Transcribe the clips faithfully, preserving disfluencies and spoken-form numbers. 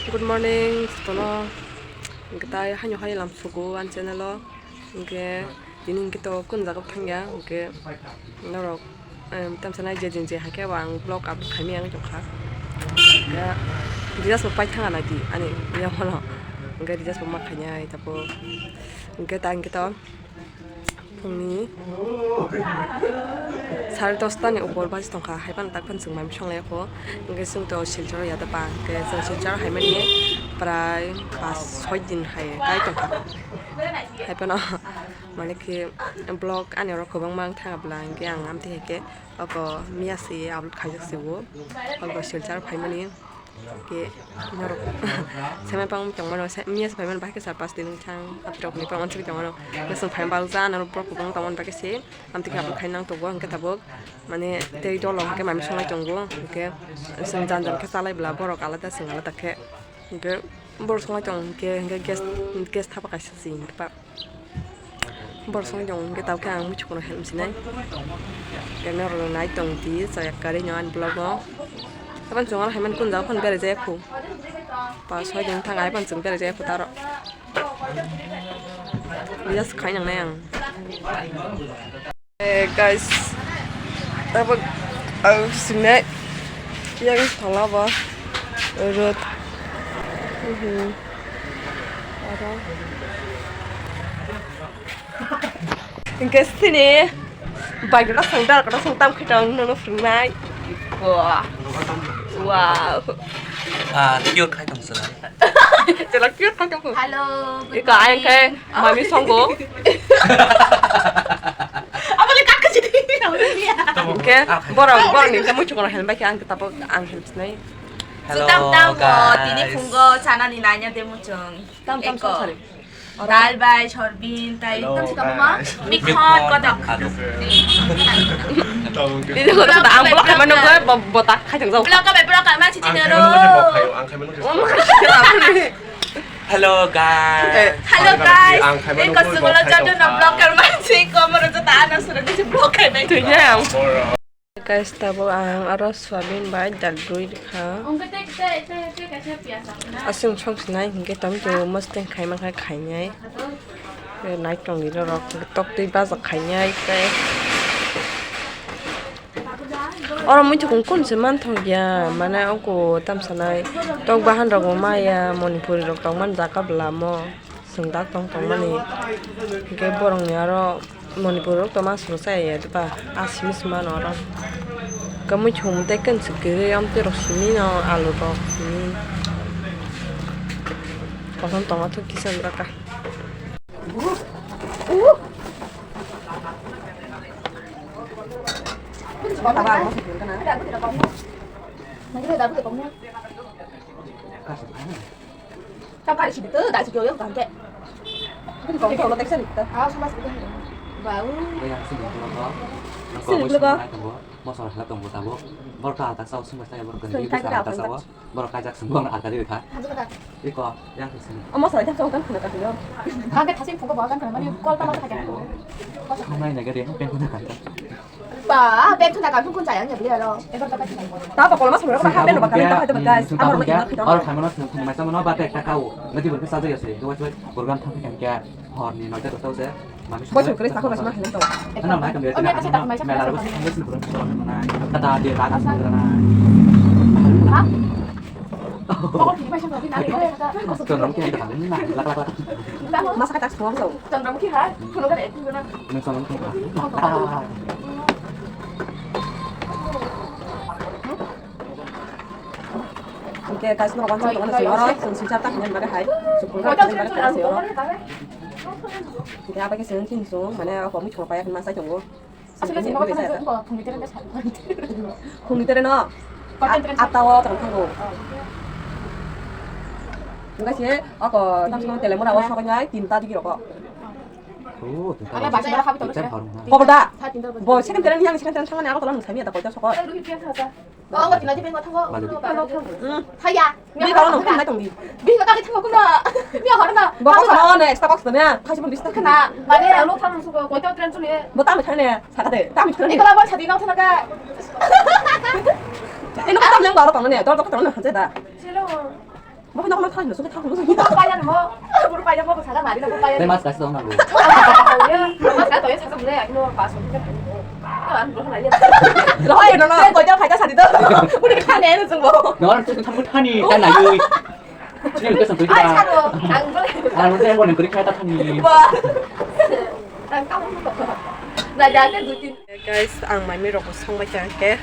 Good morning, jotono. Hwnkhe tai haino hai lam sugo ani channel o. Hwnkhe tini hwnkhe to kunu jaga thangya, hwnkhe norok, em, tamsa nai je din je hai khe bo ang vlog upload khaimani ang tongkha. Hwnkhe riyas bo pai thangna nai di ani yaphano. Hwnkhe riyas bo ma khainai tabo. Hwnkhe tai hwnkhe to phungni sare dosta ni upor baji tongkha, hai phano tak phano chwng mai mui songlai kho. Hwnkhe chwng to Silchar ya da ba, hwnkhe chwng Silchar hai mani prai pas soi din hai kai tongkha. Hai phano mane khe vlog ani oro kwbangma wng thang bwla, hwnkhe ang amtwi hai khe oko miya se upload khaijak se o, oko Silchar phai mani. Ke norok semi pang tong mano, miya se phai mani bahai khe sar pas din wng thang, atrok ni pang tong mano. Chwng phai bal ja norok borok kwbang tong mani bahai khe se, amtwi khe upload khai nang tongo, hwnkhe tabuk mane tei dolo hwnkhe mami songlai tongo, hwnkhe chwng jan jan khe chalai bwla borok alada chwng alada khe, hwnkhe borok songlai tong hwnkhe, hwnkhe gas, gas thapa kaisa se hwnkhe ba. Borok songwi tongo hwnkhe, tamo khe ang muichukuno help sinai. Camera rok nai tong di, chaya kwrwi no ani vlog o. Haban chwng aro hai mani kun jaga phano berai jaya khu. Pas soi din thang hai phano chwng berai jaya khu taro. Just khai nang nai ang. Eh, guys, tabuk ang sinai yang thala ba rot. Mhm. Aro. Hingke sini bike rok song dar kotor song tam khe tong nono phwrwngnai. Wah. Wow. Ah, cute khai tong sila. Chela cute khai tong. Hello, good Ika ayang morning. Khe mami songo. Abole kak khe sini. Hingke borok borok ni khe muchung kono helm bai khe ang khe tabuk ang helm sinai. Hello, Tam tam bo, guys. Tini phungo chanani nanya de muchung. Tam tam Eko. Song sari. Dal bai, sorbin, tai Hello, tam si tamo ma? Guys. Mikhon, Mikhon, kodak. Alu. Ini kok tak amplop sama nunggu bo-, botak kacang jauh. Blok ka be blok ka ma chichi nero. Ang khai mano je bo khai, ang khai mano je. Hello, guys. Eh, hello, guys. Ang khai mano Eko bo sugulo khai jodoh na jauh. Blok ka ma chi ko mo rojo ta ana sura ni blok kai bai. Tuh ya. Guys, tabuk ang aro soyabin bai dal rwi rikha. Aswk song sinai hinkhe tamo twi mosdeng khai mankha khainai. Nai tongwi norok tok twi bajak khainai tei. Oro muichukung kun se manthok ya, mane oko tamsanai tok bahan rok maya Manipuri rok tongmani jaga bwlamo. Chwng dak tong tongmani hinkhe borokni aro Manipur rok toma suru chaya ya diba, a simi sima no oro. Kamui chum tei kan se kwrwi amtwi rok simi no alu rok simi. Kosom tongma thok kisa bwraka. Kok kari sini tuh, dah sih, yo, bangke. Ini kok, kok, teksa nih, kita. Ah, sama sih, bau. Yang sini, kalau kau, Sini, kalau kau. Mau salah, kalau tunggu tahu. Baru kau tak tahu, semua saya baru ganti, Sini, bisa tak tahu, tahu. Baru kajak semua, ada di dekat. Iko, yang sini. Oh, mau salah, jangan kan, kena kasih, yo. Bangke, kasih, kok, bawa kan, kena, mana, kau tahu, tak ada. Kau naik, naik, dia, yang kena kasih. Ba, bag thwna kang thung kun chayang ya beli alo. Ta pa kolma sumra ba hape no ba kami ta hape ba guys. Amar ma ina khidong. Or khamano thung mai samano ba bag ta kao. Nadi bol sa jaya se. Dua cuy program thang kan kya. Hor ni noita dosa se. Mami. Bo chukre sa ko mas ma khidong to. Ano mai kam ya. Mela ro bas thang bas ni program sa na. Kata dia ta kan sa na. Ha? Masa kata suam so. Oke, guys, no, one second, one second. Oro, sing sing chapta hanya maga hai. Sepuluh kan maga hai, oro. Oke, apa ke sing sing sung, mana aku mui chuma payah masa chunggu. Asli sih, mau kan juga, phungni tere desa. Phungni tere no. At-, atta o tong thango. Enggak sih, aku tam sama telemur awas pokoknya tinta dikit rokok. Oh, tinta. Ada bahasa Arab itu. Koboda. Bo second tere ni yang second tere sama ni aku tolong sami ada kocok sokot. Bawa tina di pengo thango. Balik. Haya. Bini kok nang thang nai tong di. Bini kok kali thango kuno. Bini hor na. Bo kok sama ne extra box ne. Thasi pun bisa. Kena. Mane alo thang suko koi to tren suni. Bo tam thang ne. Sakate. Tam thang ne. Ikola bo sadi nang thang ka. Ino tam nang baro tong ne. Dor dor tong ne hanse da. Chelo. Bo no no thang no so thang no. Bo pai na mo. Bo pai na mo sa da mari na bo pai. Tei mas kasi dong na bo. Mas ka to ya sa sa bule ya no pas. Lo hai no no ko ja phai ta sa di to. Bo ni kha ne no jung bo. No, ang tu thang thani ta na yui. Sini ka sampai Ai ka. Sa do. Ang bole. Ang tu yang ko ni kuri kha ta thani. Ba. Ang ka mo. Na ja ne du tin. Guys, ang mami rok songbai kha khe.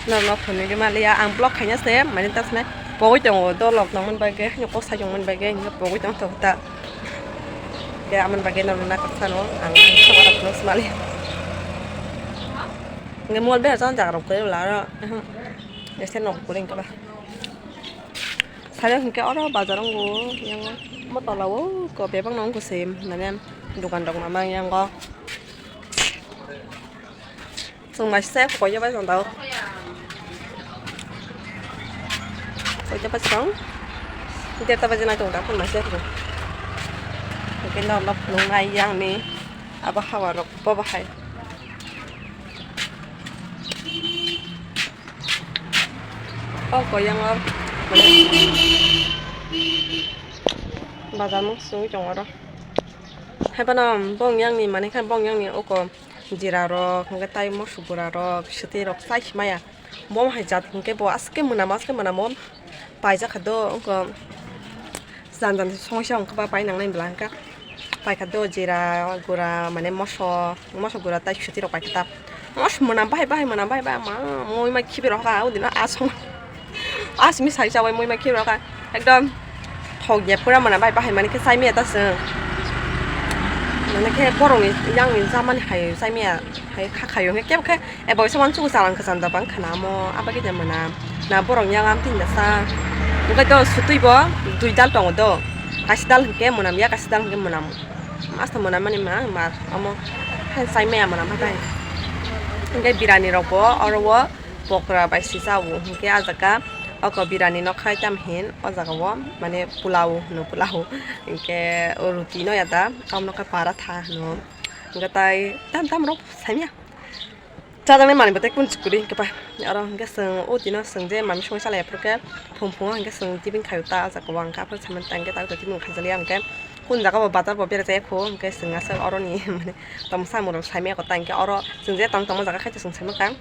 Norno phunui ri maliya, ang vlog khaina se, mani ta sene pogwi tongo, do lok nang man bagwi, ni kok sai jong man bagwi, ni pogwi tong thok ta. Ke aman bagwi norno na kok sano, ang songara phunuk se maliya. Nge mol be jan jaga rok khe la ro. Este nok kuring kala. Saya hingke oro bazar wngkha, yang mo tola o ko bebak nang ko se, mane dukan rok ma mang yang go. Chwng mai se koi ya bai chwng tao. Koi ya bai chwng. Derta baje nai tong ta phun mai se ko. Oke no no phun nai yang ni abo hawa rok bo bahai. O koi yang o. Bazar mo sung chong oro. Hai bana bong yang ni mani kha bong yang ni oko. Jira rok, hingke tai moso gura rok, swtwi rok chai si maya. Bo hai jat hingke bo aske mwnamo, aske mwnamo. Paijak kha do, wngkha jan jan somoi se wngkha ba pai nangnai bwla hingka. Pai kha do jira gura, mane moso, moso gura tai swtwi rok pai kha ta. Moso mwnam bahai, bahai, mwnam bahai, bahai, ma, mui ma khibi rok kha, o dino asong. Asmi sai chawai mui ma khibi rok kha. Ekdom thok ya pura mwnam bahai, bahai mani khe chai maya ta chwng. Mane khe borok ni yang ni jamani hai chai maya. Hai kha khayo hwnkhe kebo khe, eh, boisa uansukgo chalang kwcham da bang khana amo, abagwi da mwnam. Na borok yang am tin da sa. Hwnkhe do sutwi bo dui dal tongo do. Kaisa dal hwnkhe mwnam ya, kaisa dal hwnkhe mwnam. Masta mwnam mani ma, ma, amo. Hai chai maya mwnam hai bai. Hwnkhe birani rok bo oro o pokra bai sijao. Hwnkhe ah jaga oko birani nok hai tam hin, o jaga o mane pulao hwno, pulao. Hwnkhe o ruti no ya da, amo no khe paratha hwno. Hwnkhe tai tam tam rok sai maya. Chajaknai manwi bo tei kun chukuri hwnkhe pa. Oro hwnkhe chwng o tino chwng je manwi songwi chalai aphuru khe phung phungo hwnkhe chwng tibini khaio ta ah jaga o hwnkhe aphuru samani ta hwnkhe ta tibini khaijaliya hwnkhe kun jaga bo bazar bo berajak ya kho hwnkhe chwng aswk oroni mane tongmwsa mwrwk saimaya kho ta hwnkhe oro chwng je tong tongma jaga khai chwng saimaka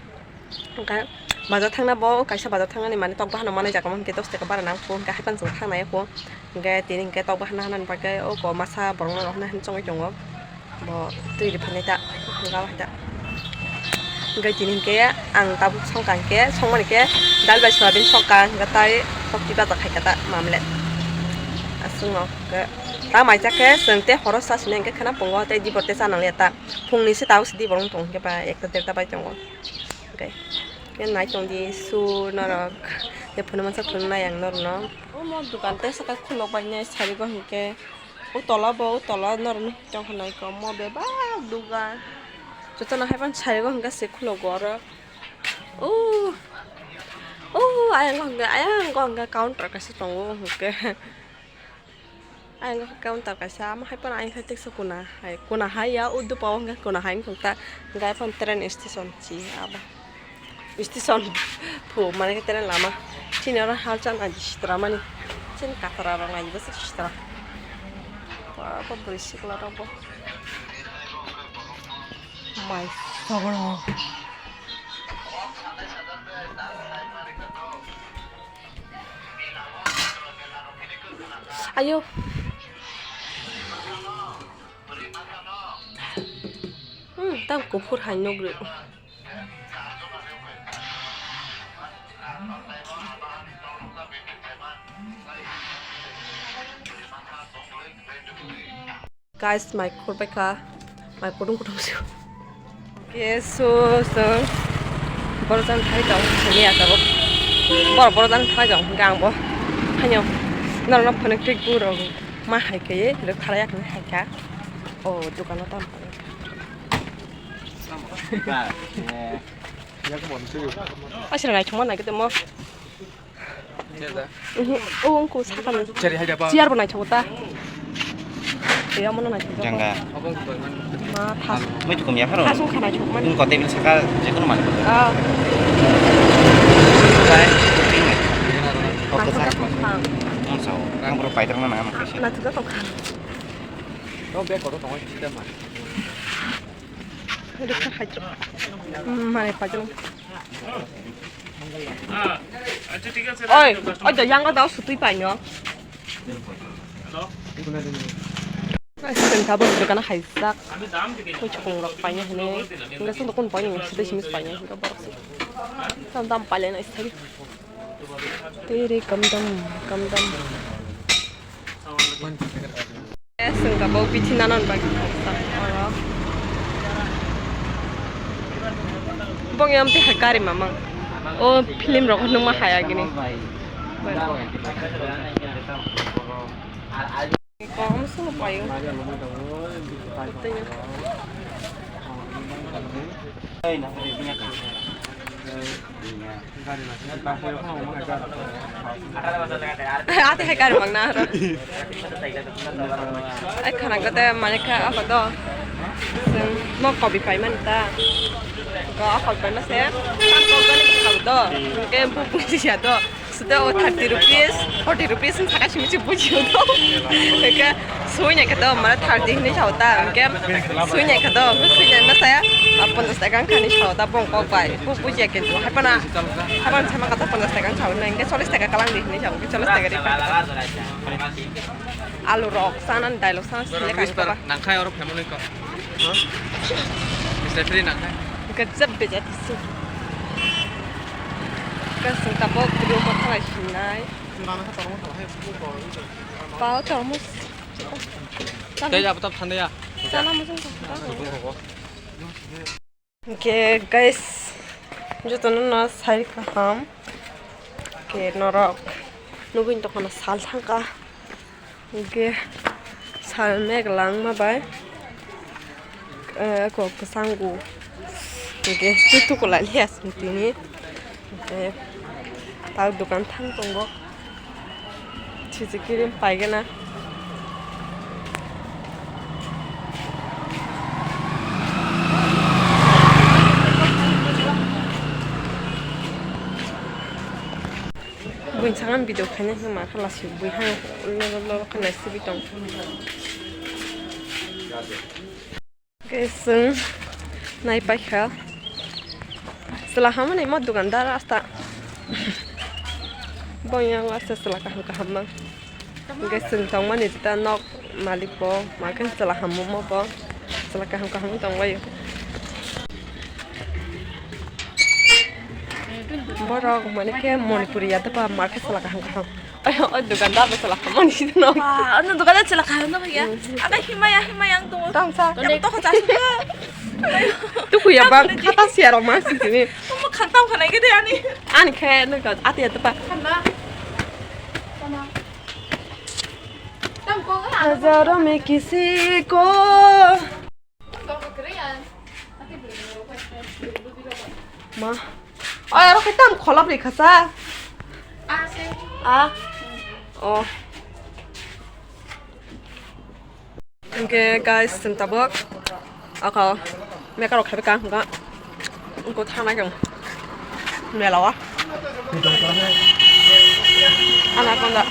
hwnkhe bazar thangna bo kaisa bazar thangnani mane tok bahano manai jaga hwnkhe dos taka bara nang kho hwnkhe haiphano chwng thangnai kho hwnkhe tini hwnkhe tok bahana hanani bagwi o ko masa borokno rw hwnwi chongwi tongo. Bo twi rwphani ta, hwnkha hai ta. Hwnkhe tini hwnkhe ang tabuk songkha hwnkhe, songmani khe dal bai soyabin songkha, hwnkhe tai tokti bajak khaikha ta mamle. Aswkno hwnkhe ta maijak khe chwng tei horo cha sini hwnkhe khwna pungo tei dibor tei cha nangliya ta. Phungni se tabuk se dibor wng tong hwnkhe ba ekta derta bai tongo. Hwnkhe nai tongdi su norok, tei phunukmasa phunuknai ang norokno. Omo dukan tei saka khulok bai nai sarigo hwnkhe. O tola bo, o tola norok no tong kha nai khe omo bebak dugan. Jotono hai phano sarigo hwnkhe se khulogo oro. O, o, ayang hwnkhe, ayang hwnkhe counter kaisa tongo hwnkhe. Ayang counter kaisa, amo hai phano ayang hai teksa kuna hai, kuna hai ya, o dopa o hwnkhe kuna hai wngkha ta, hwnkhe hai phano train station si abo. Station phu mane khe train lama. Chini oro halchal nai di sitra mani. Chini katra rok nai di bwswk sitra. Ba, ba bwrwi sikla rok bo. Mai sogro. Ayo. Hmm, tam kuphur hai nugri. Guys, mai khurbai kha, mai kutung kutung se. Kesu sung borok jang thai tong sini asa bo. Borok borok jang thai tong hingke ang bo. Hanyo norok no phone tik burok ma hai khe rwk thalai ya khe hai kha. O dukano tam. Aswrwng naithokma naikhe tongmo. Mhm. O wngkha sakani. Chair bo naithok ta. Tei omono naithok. Janga. Ma thas. Mai tukum ya pharo. Thas wngkha naithokmani. Wngkha table saka jekono manwi. Ah. Oke, sir. Naithok wngkha. Ang borok paithago nang kaisa. Naithok tongkha. Riksa hai. Mane paithago. Oi, oi, da yang da sutui paino. Ai, sen tabuk dukana haijak. Koi chukung rok paina hini. Enggak sen dokon paina, sutui simis paina, enggak borok sen. Sam dam pailai na istari. Tere kam dam, kam dam. Sengka bo bithi nanan bagwi oro. Bong yam tihai kari mamang. O film rok nungma hai agini. Kom solo payo. Ate hai kari mang na aro. Ai khana kate mane kha ako do. Mo kobi pai man ta. Ko ako pai ma se. Ko gani ka do. Ke bu bu si ya do. Suda o thirty rupees, forty rupees wng saka simi se bujiyo to. Eka sui nai khe to mara thirty hinui sao ta, hingke sui nai khe to, sui nai ma saya, ah, ponchas taka wng kha hinui sao ta, bong kok bai, bu bujiya kintu, hai phano, hai phano sama kata ponchas taka wng sao, hingke chollish taka kalang di hinui sao, chollish taka ri pa. Alu rok, sana, dailok sana, sini kaisa pa. Nangkhai oro family ko. Mister Free nangkhai. Gajab beja tisi. Kasing tabok video mo thalai sinai. Pao tormos. Tei abo tab thanda ya. Sana mo song. Hingke guys, jotono no sai kaham. Ke norok nugui tongkha na sal thangkha. Hingke sal meg langma bai, eh, kok bwskango hingke tuku lai liya chwng tini. Hingke tak dokan thang tongo. Sisi kirim paigena. Buini sakang video khaina hwnma khala si bui hai lolo lolo khe nai sibui tong. Hwnkhe chwng nai paikha. Chwla hamani mo dukandar asta. Boyang asta chwla kaham kaham mang. Hwnkhe chwng tongmani jeta nok malik bo, makhe chwla hammo mo bo, chwla kaham kaham tonglaio. Borok mani khe Manipuri ya dopa, makhe chwla kaham kaham. Oy, oy, dukandar bo chwla kaham mani sino. Wah, ano dukandar chwla kaham no ya. Ada himaya, himaya ang tongo. Tang sa. Yang to khacha. Tukuya bang khata siya rok ma sini. Omo khantam khanai gede ani. Ani khe no ka ati ya dopa. Khana. Hajaro mein kisi ko. Ma. Ay, aro khe tam kholop ri khasa. A. Oh. Hingke guys, chwng tabuk ako mekar rok khaibai kang hwnkha. Wngkha thangnai khe mela o. Anaconda.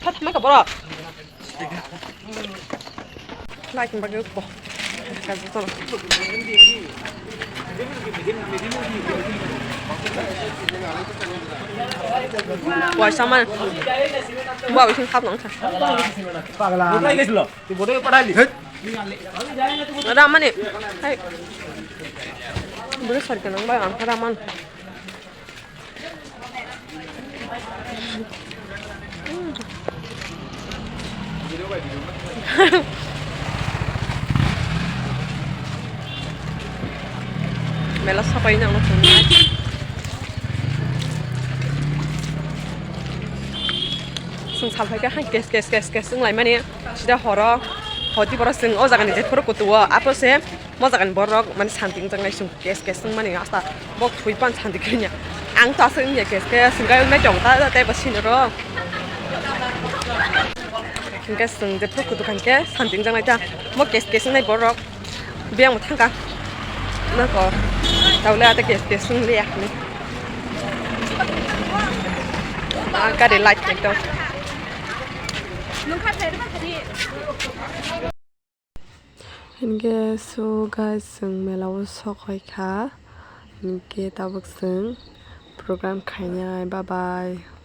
Pha thangnai kha borok. Light ni bagwi ukko. Waisa man. Ba bising khap nang sa. Ramani. Hai. Bwrwi sari kanang bai ang raman. Mela sapai nang no chwng nai. Chwng sal phai khe hai kes kes kes kes wng lai mani. Sida horo hoti borok chwng o jaga ni je phuru kutu o apo se. Mo jaga ni borok mani santi wngjaknai chwng kes kes wngmani asta bo thwi pan santi khe wngya. Ang to aswk wngya kes kes wngkha wngnai chong ta tei bo sini rok. Hwnkhe chwng jephru kutuk kha hwnkhe santi wngjaknai ta. Mo kes kes wngnai borok biyang bo thangkha. Nokho tawle ate kes kes wng liya hinwi. Ah, gari light kaito. Hinkhe so guys, chwng mela o sok hai kha. Hinkhe tabuk chwng program khainai. Bye bye.